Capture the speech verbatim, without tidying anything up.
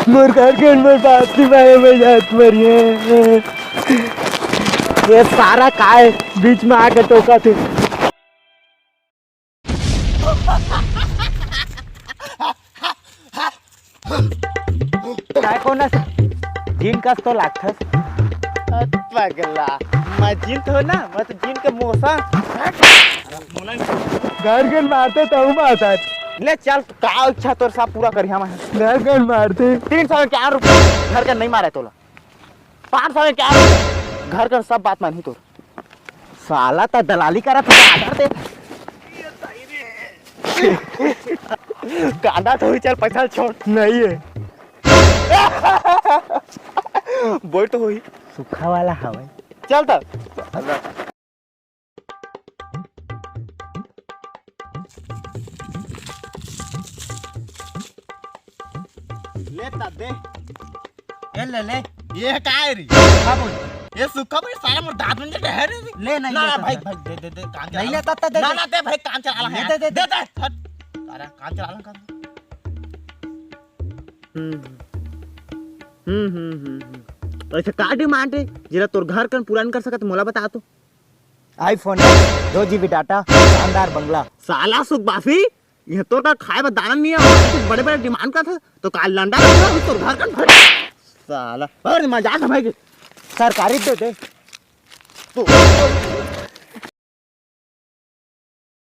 मोर घर के मोर बात नहीं माने, मैं जात मरिए। ये सारा काय बीच में आके टोकत हे। काय कोन अस? जिन कस तो लागथस। पगला, मैं जिन तो ना, मैं तो जिन के मौसा। घर के मारते तहु मारता। ले चल, का इच्छा तोर सब पूरा करिहा मैं। घर के मारते। तीन सौ इक्यावन रुपया घर के नहीं मारे तोला। पाँच सौ में क्या हो? घर कर सब बात मानही तोर। साला त दलाली करत हे, आर्डर देत हे। कांदा तो होही, चल पैसा छोड़। नहीं है। बोल तो होही। सूखा वाला हवय। चल त। ले ता दे। ए ले ले। ये का है रे? का बोल? ये सुखा भाई, सारा मोर दांत में डहर रे। ले नहीं ना, लेता भाई, था। भाई, दे, दे, दे, काम चला नहीं ला। लेता था, दे ना, दे। ना, दे भाई, काम चला ला दे, है। दे, दे, दे। दे, दे, हट। सारा काम चला ला, काम। हम्म। हम्म, हम्म, हम्म, हम्म। ऐसे का डिमांड है, जेला तोर घर कन पूरा नइ कर सकत, मोला बता तो। iPhone X, दो जीबी डाटा, शानदार बंगला। साला सुख बासी, ये तोर का खाए बर दाना नहीं है, तू बड़े-बड़े डिमांड करत हस, तो काल लंडा लंडा तोर घर कन भर। साला, अरे मजाक है भाई, सरकारी दे दे। तू